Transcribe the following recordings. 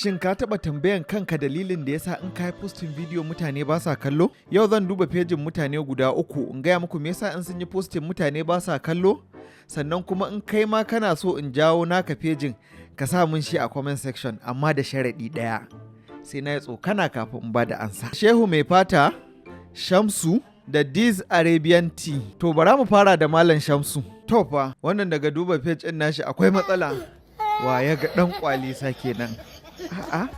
Shin ka taɓa tambayan kanka dalilin da yasa in ka yi posting bidiyo mutane ba sa kallo? Yau zan duba pejin mutane guda uku in gaya muku me yasa in sun yi posting mutane ba sa kallo? Sannan kuma in kai ma kana so in jawo naka pejin, ka sa mun shi a comment section, amma da sharaɗi ɗaya. Sai na yi tsokana kafin in ba da ansa. Shehu Mai Fata, Shamsu da Diz Arabian Tea. To, bara mu fara da Malam Shamsu. To fa, wannan daga duba page ɗin nashi akwai matsala. Wa ya ga ɗan kwalisa kenan? A'a.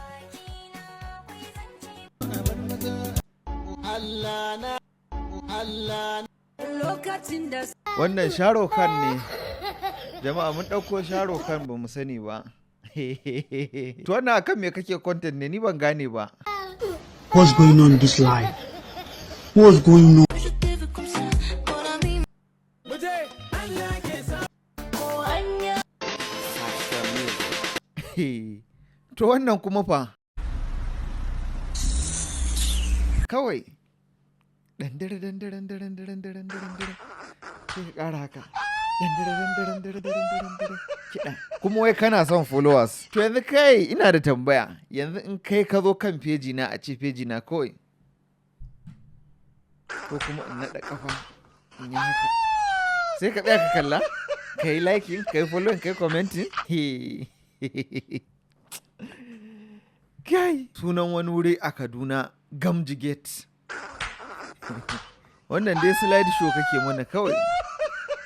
Lokacin da Wannan Sharo Khan ne. Jama'a, mun ɗauko Sharo Khan, ba mu sani ba. To, wannan akan me kake content ne? Ni ban gane ba. What's going on in this life? What's going on? Je te veux comme ça, mon ami. Ko hanya. To, wannan kuma fa? Kawai. Dandare dandare dandare dandare dandare dandare. Sai ka ƙara haka. Dandare dandare dandare dandare dandare. Kiɗa. Kuma wai kana son followers. To, yanzu kai, ina da tambaya. Yanzu in kai ka zo kan feji na, a ce feji na kawai. Ko kuma in naɗa ƙafa in yi haka. Sai ka tsaya ka kalla? Ka yi liking, ka yi following, ka yi commenting? Kai! Sunan wani wuri a Kaduna, Gamji Gate. Wannan dai slide show kake mana kawai.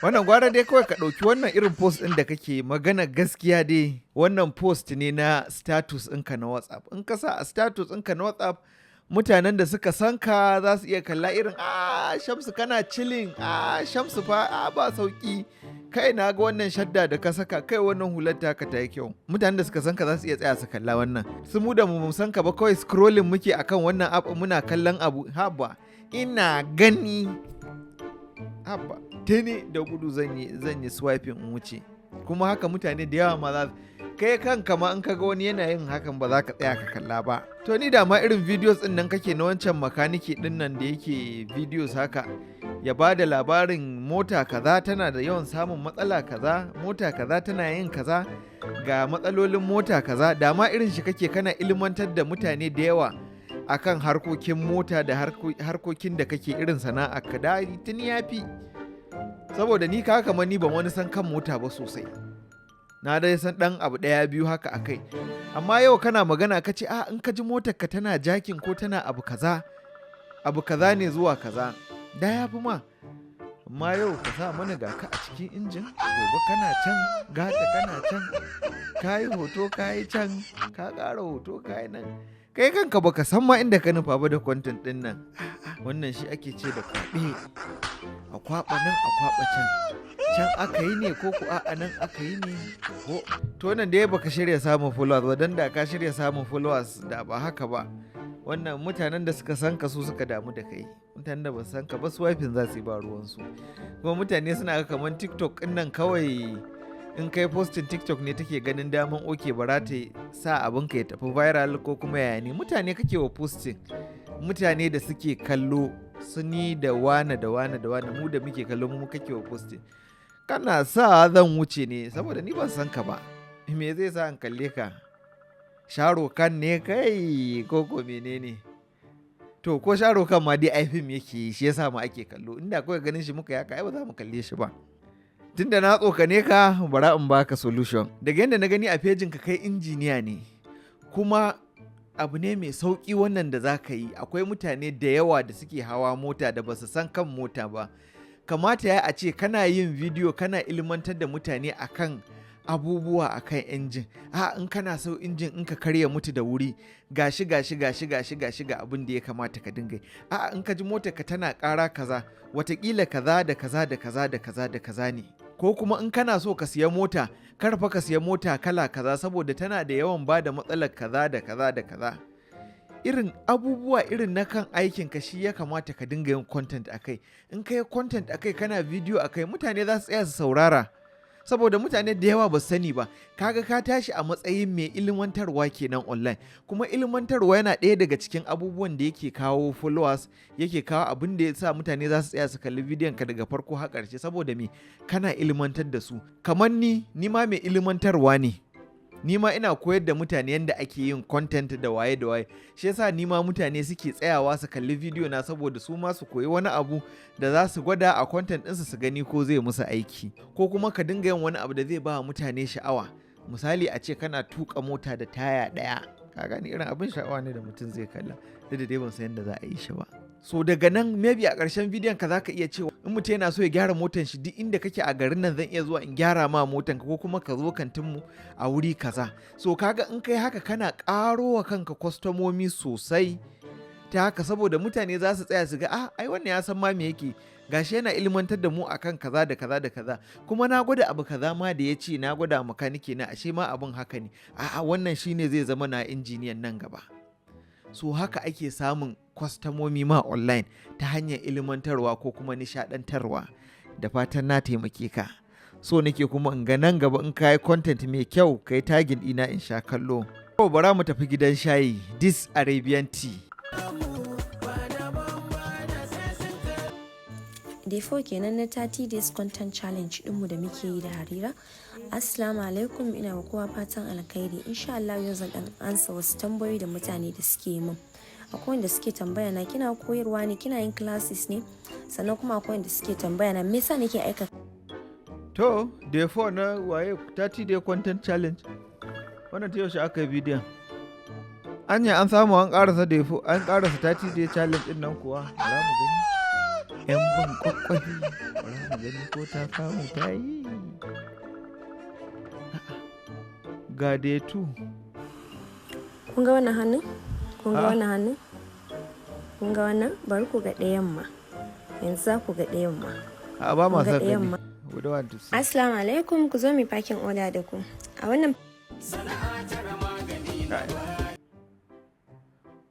Wannan gwara dai kawai ka ɗauki wannan irin post ɗin da kake magana. Gaskiya dai wannan post ne na status ɗinka na WhatsApp. In ka sa a status ɗinka na WhatsApp, mutanen da suka san ka za su iya kalla, irin, "A Shamsu, kana chilling, a Shamsu fa, a ba sauki, kai, na ga wannan shadda da ka saka, kai, wannan hular taka ta yi kyau." Mutanen da suka san ka za su iya tsaya su kalla wannan. Su mu da mu san ka ba, kawai scrolling muke akan wannan app muna kallon abu. Haba, ina gani, haba, tuni da gudu zan yi swiping in wuce. Kuma haka mutane da yawa ma za. Kai kanka ma in ka ga wani yana yin hakan, ba za ka tsaya ka kalla ba. To, ni da ma irin videos din nan kake na wancan makaniki din nan da yake videos haka, ya ba da labarin mota kaza tana da yawan samun matsala kaza, mota kaza tana yin kaza, ga matsalolin mota kaza. Da ma irin shi kake, kana ilmantar da mutane da yawa akan harkokin mota da harkokin da kake, irin sana'a ka, da tuni ya fi. Saboda ni ka kamar ni ban wani san kan mota ba sosai, na dai san dan abu ɗaya biyu haka akai. Amma yau kana magana ka ce, a in ka ji motar ka tana jerking ko tana abu kaza, abu kaza ne zuwa kaza, da ya fi ma. Amma yau ka sa mana ga ka a cikin injin, gobe kana can, gata kana can, ka yi hoto, ka yi can, ka ƙara hoto, ka yi nan, kai kanka baka san ma inda ka nufa ba da content ɗin nan. Wannan shi ake ce da kwaɓe, a kwaɓa nan, a kwaɓa can, can aka yi ne ko ku a'a nan aka yi ne ko. To, nan dai baka shirya samun followers ba, dan da ka shirya samun followers da ba haka ba. Wannan mutanen da suka san ka su suka damu da kai, mutanen da ba su san ka ba swiping za su yi, ba ruwansu. Kuma mutane suna ga kamar TikTok ɗin nan kawai in kai posting, TikTok ne take ganin daman, okay, bara ta sa abin ka ya tafi viral ko kuma yaya ne. Mutane kake wa posting, mutane da suke kallo su ni da wane da wane da wane, mu da muke kallo, mu kake wa posting. Kana sa zan wuce ne saboda ni ban san ka ba. Me zai sa in kalle ka? Sharo Khan ne kai ko ko menene? To, ko Sharo Khan ma dai ai fim yake yi, shi yasa ma ake kallo. Inda kawai ganin shi muka yaka, ai ba za mu kalle shi ba. Tunda na tsokane ka, bara in baka solution. Daga yadda na gani a fejin ka, kai injiniya ne, kuma abu ne mai sauƙi wannan da za ka yi. Akwai mutane da yawa da suke hawa mota da ba su san kan mota ba. Kamata ya a ce kana yin bidiyo kana ilmantar da mutane akan abubuwa akan injin. A in kana so injin in ka karya mutu da wuri, gashi gashi gashi gashi gashi, ga abin da ya kamata ka dinga yi. A in ka ji motar ka tana ƙara kaza, watakila kaza da kaza da kaza da kaza da kaza ne. Ko kuma in kana so ka siya mota, kar fa ka siya mota kala kaza saboda tana da yawan ba da matsalar kaza da kaza da kaza. Irin abubuwa irin na kan aikin ka shi ya kamata ka dinga yin content akai. In ka yi content akai, kana bidiyo akai, mutane za su tsaya su saurara, saboda mutane da yawa ba su sani ba. Kaga ka tashi a matsayin mai ilmantarwa kenan online. Kuma ilmantarwa yana ɗaya daga cikin abubuwan da yake kawo followers, yake kawo abin da ya sa mutane za su tsaya su kalli bidiyon ka daga farko har ƙarshe. Saboda me? Kana ilmantar da su. Kamar ni, ni ma mai ilmantarwa ne. Ni ma ina koyar da mutane yadda ake yin content da waye da waye. Shi yasa ni ma mutane suke tsayawa su kalli bidiyo na, saboda su ma su koyi wani abu da za su gwada a content ɗinsu su gani ko zai musu aiki. Ko kuma ka dinga yin wani abu da zai ba mutane sha'awa. Misali, a ce kana tuka mota da taya ɗaya. Ka gani, irin abin sha'awa ne da mutum zai kalla. Duk da dai ban san yadda za a yi shi ba. So daga nan, maybe a ƙarshen bidiyon ka zaka iya cewa in mutum yana so ya gyara motan shi, duk inda kake a garin nan zan iya zuwa in gyara ma motan ka, ko kuma ka zo kantin mu a wuri kaza. So kaga in kai haka, kana ƙaro wa kanka kwastomomi sosai ta haka, saboda mutane za su tsaya su ga, "Ah, ai wannan ya san ma me yake, gashi yana ilmantar da mu akan kaza da kaza da kaza, kuma na gwada abu kaza ma da ya ce, na gwada makanike na, ashe ma abun haka ne. A'a, wannan shine zai zama na injiniyan nan gaba." So haka ake samun kwastomomi ma online, ta hanyar ilmantarwa ko kuma nishadantarwa. Da fatan na taimake ka. So nake kuma in ga nan gaba in ka yi content mai kyau, ka yi tagging ɗina in sha kallo. To, bara mu tafi gidan shayi, this Arabian tea. Day 4 kenan na 30 days content challenge dinmu da muke yi da Harira. Assalamu alaikum, ina wa kowa fatan alkhairi. Insha Allah yau zan dan ansa wasu tambayoyi da mutane da suke yi min. Akwai wanda suke tambaya na, kina koyarwa ne, kina yin classes ne? Sannan kuma akwai wanda suke tambaya na, me yasa nake aika To, day 4 na waye, 30 day content challenge. Wannan ta yaushe aka yi bidiyon? Anya an samu an karasa day 4, an karasa 30 day challenge din nan kuwa? Bara mu gani. Yan ban kwakwafi, bara mu gani ko ta samu ta yi. A'a, ga day 2. Kun ga wannan hannun? Kun ga A'a. wannan hannun? Kun ga wannan? Bari ku ga ɗayan ma. Yanzu za ku ga ɗayan ma. A ba ma Kun ga son ɗayan gani. ma. We don't want to see. Assalamu alaikum, ku zo mu packing order da ku. A wannan Kai.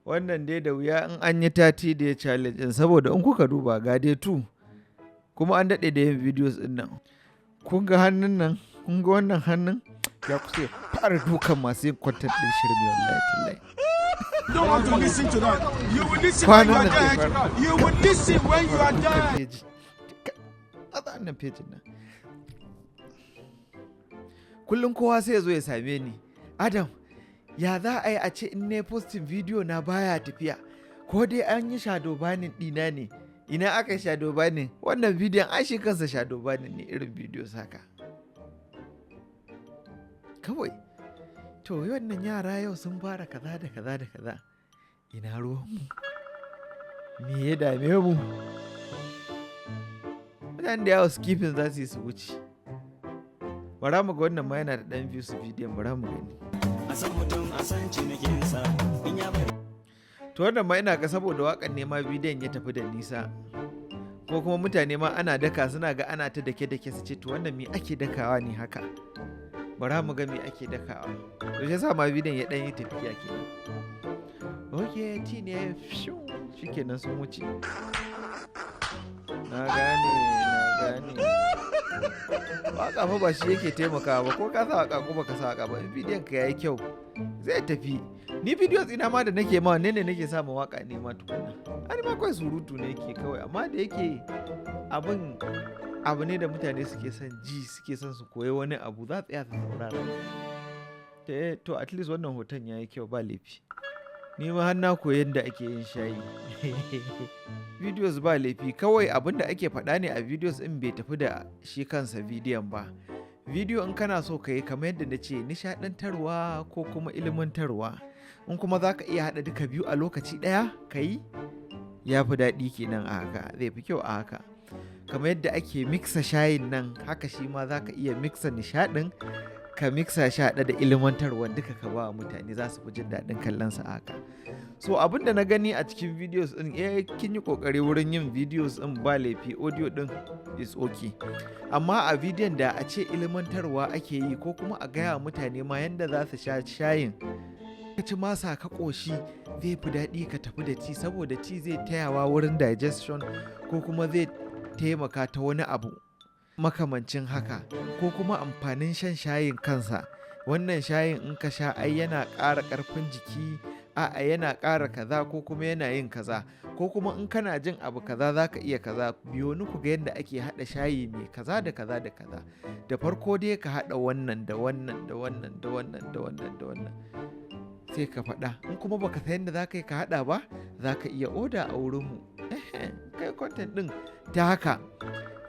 Wannan dai da wuya in an yi 30 day challenge din, saboda in kuka duba ga day 2 kuma an daɗe da yin videos din nan. Kun ga hannun nan, kun ga wannan hannun ya kusa ya fara dukan masu yin content din shirme, wallahi tallahi. Don't want to listen to that. You will listen when you Kwanan are nan zai dead. fara You will listen when you are dukan dead. page. A wannan page nan. Kullum kowa sai ya zo ya same ni. "Adam, ya za a yi a ce in na posting video na baya tafiya? Ko dai an yi shadow banning ɗina ne?" Ina aka yi shadow banning? Wannan bidiyon ai shi kansa shadow banning ne, irin bidiyo saka. Kawai. To, wannan yara yau sun fara kaza da kaza da kaza. Ina ruwanmu? Me ya dame mu? Mutane da yawa skipping za su yi su wuce. Bara mu ga wannan ma yana da ɗan views bidiyon, bara mu gani. A san mutum, a san cinikinsa in ya bari. To, wannan ma ina ga saboda waƙan ne ma bidiyon ya tafi da nisa. Ko kuma mutane ma ana daka, suna ga ana ta dake-dake, su ce, "To, wannan me ake dakawa ne haka? Bara mu ga me ake dakawa." To, shi yasa ma bidiyon ya ɗan yi tafiya kenan. Ok, ti ne fiu, shikenan sun wuce. Na gane, na gane. Waka fa ba shi yake taimakawa ba, ko ka sa waka ko baka sa waka ba, in bidiyon ka yayi kyau zai tafi. Ni videos ina ma da nake ma, wanne ne nake sa ma waka ne ma tukuna? Ani ma kawai surutu ne yake kawai, amma da yake abin abu ne da mutane suke son ji, suke son su koyi wani abu, za su tsaya su saurara. To, at least wannan hoton yayi kyau, ba laifi. Ni ma har na koyi yadda ake yin shayi. Videos ba laifi, kawai abin da ake faɗa ne a videos ɗin bai tafi da shi kansa bidiyon ba. Bidiyo in kana so ka yi, kamar yadda na ce, nishaɗantarwa ko kuma ilmantarwa. In kuma za ka iya haɗa duka biyu a lokaci ɗaya ka yi, ya fi daɗi kenan a haka, zai fi kyau a haka. Kamar yadda ake mixa shayin nan, haka shi ma za ka iya mixa nishaɗin, ka mixa shi haɗe da ilmantarwa duka, ka ba wa mutane, za su fi jin daɗin kallon sa a haka. So abin da na gani a cikin videos ɗin, eh, kin yi ƙoƙari wurin yin videos ɗin, ba laifi, audio ɗin is okay. Amma a bidiyon da a ce ilmantarwa ake yi, ko kuma a gaya wa mutane ma yanda za su sha shayin. Ka ci masa ka ƙoshi, zai fi daɗi ka tafi da tea, saboda tea zai tayawa wurin digestion, ko kuma zai taimaka ta wani abu makamancin haka, ko kuma amfanin shan shayin kansa. Wannan shayin in ka sha ai yana ƙara ƙarfin jiki, A'a, yana ƙara kaza ko kuma yana yin kaza, ko kuma in kana jin abu kaza za ka iya kaza. Biyo ni ku ga yadda ake haɗa shayi mai kaza da kaza da kaza. Da farko dai ka haɗa wannan da wannan da wannan da wannan da wannan da wannan, sai ka faɗa. In kuma baka san yadda za ka yi ka haɗa ba, za ka iya oda a wurinmu. Kai content ɗin ta haka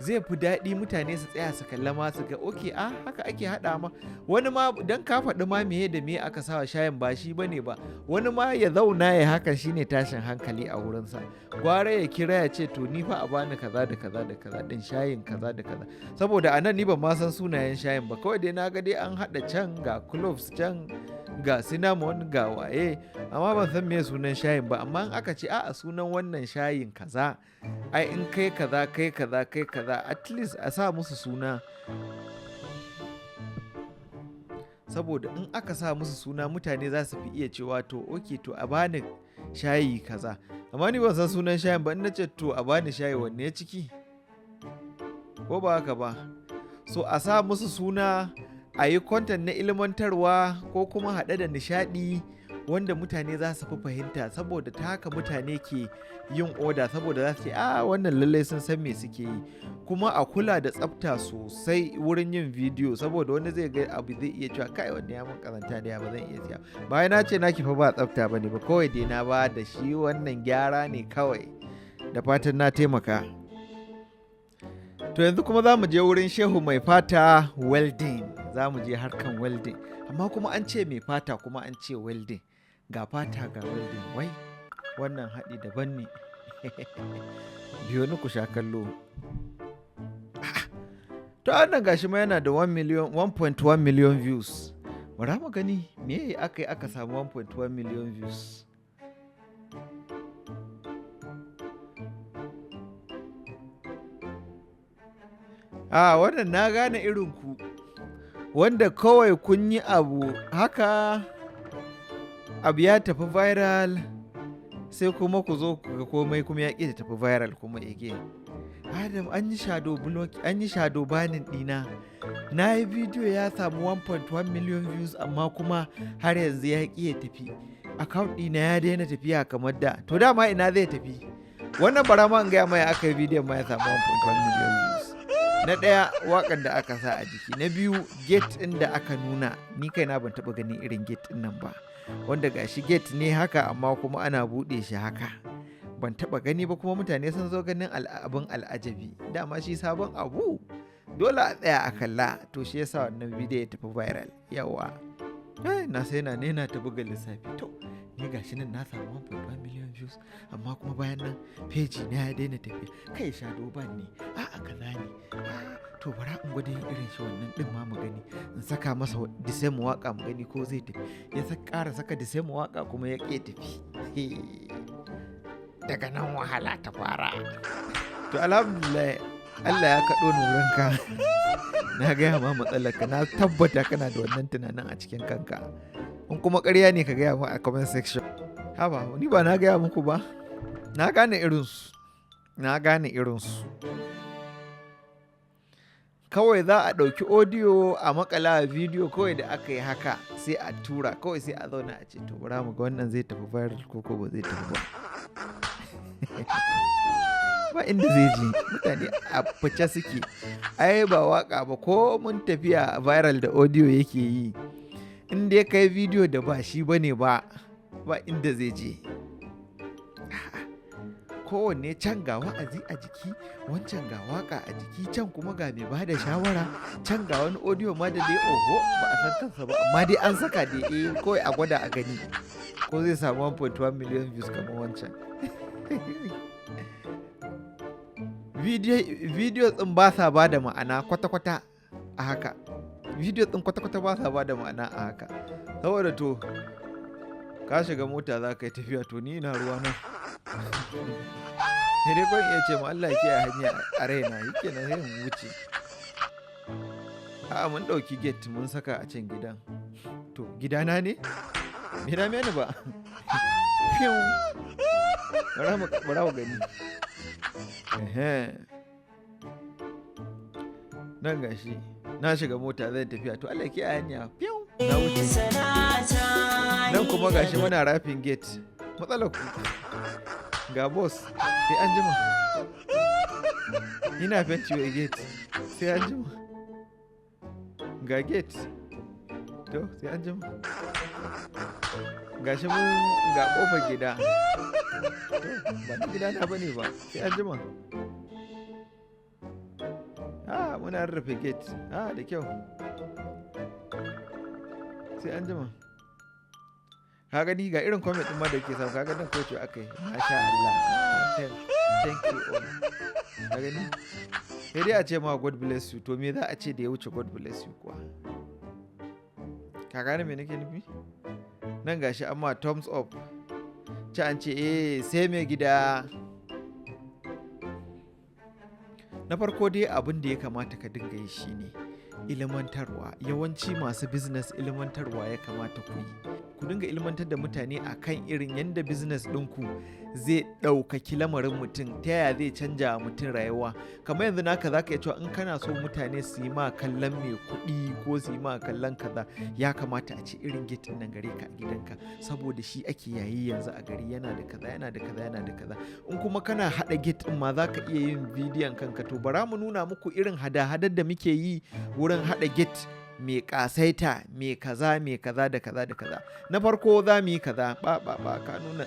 zai fi daɗi, mutane su tsaya su kalla ma, su ga, "Okay, a haka ake haɗa ma." Wani ma dan ka faɗi ma meye da meye aka sawa shayin, ba shi bane ba. Wani ma ya zauna ya haka shine tashin hankali a wurinsa. Gwara ya kira ya ce, "To, ni fa a bani kaza da kaza da kaza din shayin kaza da kaza," saboda anan ni ban ma san sunayen shayin ba. Kawai dai na ga dai an haɗa can ga cloves, can ga cinnamon, ga waye, amma ban san me sunan shayin ba. Amma in aka ce, "A'a, sunan wannan shayin kaza," ai in kai kaza, kai kaza, kai kaza, at least a sa musu suna, saboda in aka sa musu suna, mutane za su fi iya cewa, "To, okay, to a bani shayi kaza." Amma ni ban san sunan shayin ba, in na ce, "To, a bani shayi," wanne ya ciki? Ko ba haka ba? So a sa musu suna, a yi content na ilmantarwa ko kuma haɗe da nishaɗi wanda mutane za su fi fahimta, saboda ta haka mutane ke yin oda, saboda za su ce, "A, wannan lallai sun san me suke yi." Kuma a kula da tsafta sosai wurin yin bidiyo, saboda wani zai ga abu, zai iya cewa, "Kai, wanda ya mun kazanta da ya ba zan iya siya." Bayan na ce na kifa ba tsafta bane ba, kawai dai na ba da shi wannan gyara ne kawai. Da fatan na taimaka. To, yanzu kuma za mu je wurin Shehu Mai Fata Welding. Za mu je harkan welding, amma kuma an ce mai fata, kuma an ce welding, ga fata ga welding, wai wannan haɗi daban ne. Biyo ni ku sha kallo. To, wannan gashi ma yana da 1 million, 1.1 million views. Bara mu gani me aka yi aka samu 1.1 million views. A wannan na gane irin ku, wanda kawai kun yi abu haka, abu ya tafi viral, sai kuma ku zo ku ga komai kuma ya ƙi tafi viral kuma again. Adam, an yi shadow block, an yi shadow banning ɗina. Na yi bidiyo ya samu 1.1 million views, amma kuma har yanzu ya ƙi ya tafi. Account ɗina ya daina tafiya kamar da. To, dama ina zai tafi? Wannan bara ma in gaya mai aka yi bidiyon ma ya samu 1.1 million views. Na ɗaya, waƙan da aka sa a jiki. Na biyu, gate ɗin da aka nuna. Ni kaina ban taɓa ganin irin gate ɗin nan ba, wanda gashi gate ne haka, amma kuma ana buɗe shi haka. Ban taɓa gani ba, kuma mutane sun zo ganin abin al'ajabi. Dama shi sabon abu dole a tsaya a kalla. To, shi yasa wannan bidiyo ya tafi viral yawa. Na sai na ne na ta buga lissafi, to ni gashi nan na samu 1.1 million views, amma kuma bayan nan page na ya daina tafiya. Kai, shadow ban ne? A'a, kaza ne. To, bara in gwada yin irin shi wannan din ma mu gani, in saka masa the same waka mu gani ko zai tafi. Ya ƙara saka the same waka kuma ya ƙi tafi. Daga nan wahala ta fara. To, alhamdulillah, Allah ya kaɗo ni wurinka, na gaya ma matsalarka. Na tabbata kana da wannan tunanin a cikin kanka. In kuma ƙarya ne, ka gaya mu a comment section. Haba, ni ba na gaya muku ba? Na gane irinsu, na gane irinsu. Kawai za a ɗauki audio a makala a bidiyo kawai da aka yi haka, sai a tura kawai, sai a zauna a ce, "To, bara mu ga wannan zai tafi viral ko ba zai tafi ba." Ba inda zai je. Mutane a fice suke. Ai ba waka ba, ko mun tafiya viral da audio yake yi, in dai kai bidiyo da ba shi bane ba, ba inda zai je. Kowanne can ga wa'azi a jiki, wancan ga waka a jiki, can kuma ga mai bada shawara, can ga wani audio ma da dai oho, ba a san kansa ba, amma dai an saka dai, eh, kawai a gwada a gani ko zai samu 1.1 million views kamar wancan. Video din ba sa ba da ma'ana kwata-kwata a haka. Video din kwata-kwata ba sa ba da ma'ana a haka, saboda to, ka shiga mota za ka yi tafiya, to ni ina ruwa nan? Sai dai kawai iya ce ma Allah ke a hanya a raina, yake nan, sai mu wuce. A'a, mun ɗauki gate mun saka a can gidan. To, gidana ne, bai dame ni ba. Fiu. Bara mu gani. Ehe. Nan gashi na shiga mota zai tafiya, to Allah ke a hanya. Fiu. Na wuce. Nan kuma gashi muna wrapping gate. Matsalar ku. Ga boss, sai an jima. Ina fenti wa gate, sai an jima. Ga gate. To, sai an jima. Gashi mun ga kofar gida. To, ba na gida na bane ba, sai an jima. Ah, muna rarrafe gate. Ah, da kyau. Sai an jima. Ka gani, ga irin comment din ma da ke samu. Ka ga nan ko cewa akai, "Masha Allah." Ah, thank you all. Ka gani, sai dai a ce ma "God bless you". To, me za a ce da ya wuce "God bless you" kuwa? Ka gane me nake nufi? Nan gashi amma thumbs up ci, an ce eh, sai mai gida. Na farko dai, abin da ya kamata ka dinga yi shine ilimantarwa. Yawanci masu business, ilimantarwa ya kamata ku yi. Ku dinga ilimantar da mutane akan irin yadda business ɗinku zai ɗaukaki lamarin mutum, ta yaya zai canja wa mutum rayuwa. Kamar yanzu naka, za ka iya cewa in kana so mutane su yi ma kallon mai kuɗi ko su yi ma kallon kaza, ya kamata a ce irin gate ɗin nan gare ka a gidanka, saboda shi ake yayi yanzu a gari, yana da kaza, yana da kaza, yana da kaza. In kuma kana haɗa gate ɗin ma, za ka iya yin bidiyon kanka. To, bara mu nuna muku irin hada-hadar da muke yi wurin haɗa gate mai ƙasaita, mai kaza, mai kaza da kaza da kaza. Na farko za mu yi kaza, ba ba ba. Ka nuna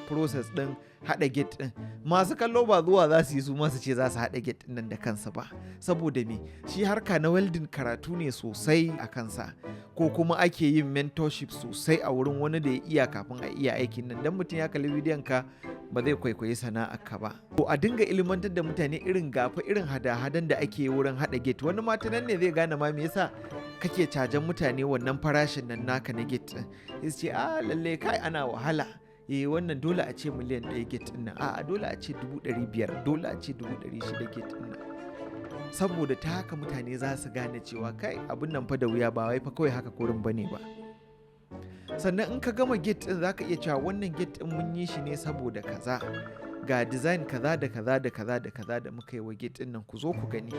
process ɗin haɗa gate ɗin. Masu kallo ba zuwa za su yi su masu ce za su haɗa gate ɗin nan da kansa ba, saboda me? Shi harka na welding karatu ne sosai a kansa, ko kuma ake yin mentorship sosai a wurin wani da ya iya kafin a iya aikin nan. Dan mutum ya kalli bidiyon ka, ba zai kwaikwayi sana'ar ka ba. To, a dinga ilimantar da mutane irin gafa irin hada-hadan da ake yi wurin haɗa gate. Wani ma ta nan ne zai gane ma me yasa kake cajan mutane wannan farashin nan naka na gate ɗin. Sai su ce, "A lalle kai, ana wahala. Eh, wannan dole a ce miliyan 1 gate ɗin nan, a'a, dole a ce 500,000, dole a ce 600,000 gate ɗin nan." Saboda ta haka mutane za su gane cewa kai, abin nan fa da wuya, ba wai fa kawai haka kurin bane ba. Sannan in ka gama gate ɗin, za ka iya cewa wannan gate ɗin mun yi shi ne saboda kaza, ga design kaza da kaza da kaza da kaza da muka yi wa gate ɗin nan, ku zo ku gani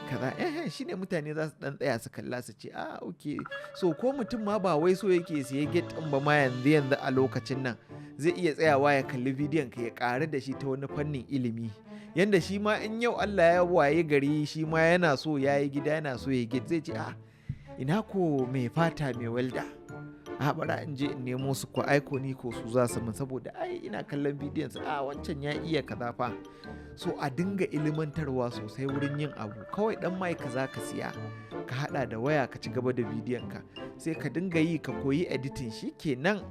kaza. Eh, shine mutane za su dan tsaya su kalla, su ce, "Ah, okay." So ko mutum ma ba wai so yake siye gate ɗin ba ma yanzu yanzu a lokacin nan, zai iya tsayawa ya kalli bidiyon ka, ya ƙaru da shi ta wani fannin ilimi, yanda shi ma in yau Allah ya waye gari shi ma yana so ya yi gida, yana so ya gate, zai ce, "Ah, ina ko mai fata, mai welda? A bara in je in nemo su ko aiko ni ko su za su min, saboda ai ina kallon bidiyon su, a wancan ya iya kaza fa." So a dinga ilimantarwa sosai wurin yin abu. Kawai dan mic za ka siya, ka hada da waya, ka ci gaba da bidiyon ka, sai ka dinga yi, ka koyi editing, shikenan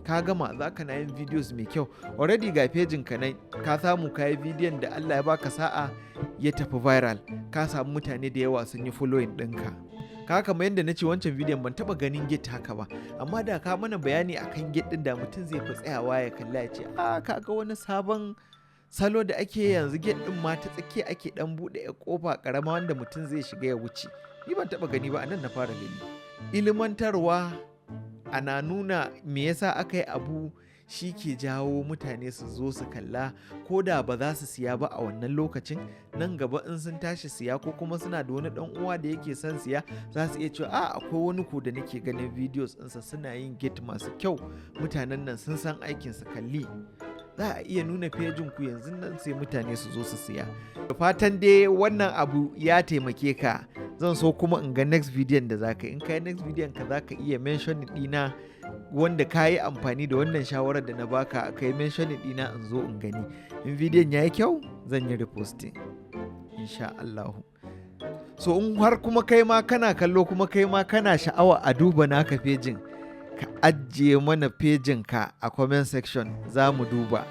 ka gama. Za ka na yin videos mai kyau. Already ga pejin ka nan, ka samu ka yi bidiyon da Allah ya baka sa'a ya tafi viral, ka samu mutane da yawa sun yi following ɗinka. Ka kamar yadda na ce, wancan bidiyon ban taba ganin gate haka ba, amma da ka mana bayani akan gate din, da mutum zai fi tsayawa ya kalla, ya ce, "A ka ga wani sabon salo da ake yanzu, gate din ma ta tsakiya ake dan bude ya kofa karama wanda mutum zai shiga ya wuce. Ni ban taba gani ba, anan na fara gani." Ilimantarwa, ana nuna me yasa aka yi abu, shi ke jawo mutane su zo su kalla, ko da ba za su siya ba a wannan lokacin, nan gaba in sun tashi siya, ko kuma suna da wani dan uwa da yake son siya, za su iya cewa, "A akwai wani ko da nake ganin videos ɗinsa, suna yin gate masu kyau, mutanen nan sun san aikin su, kalli." Za a iya nuna fejin ku yanzu nan, sai mutane su zo su siya. Fatan dai wannan abu ya taimake ka. Zan so kuma in ga next video da zaka in kai next video ka, zaka iya mention dina, wanda ka yi amfani da wannan shawarar da na baka, ka yi mention dina in zo in gani. In bidiyon ya yi kyau, zan yi reposting insha Allahu. So in har kuma kai ma kana kallo, kuma kai ma kana sha'awa a duba naka fejin, ka ajiye mana fejin ka a comment section, za mu duba.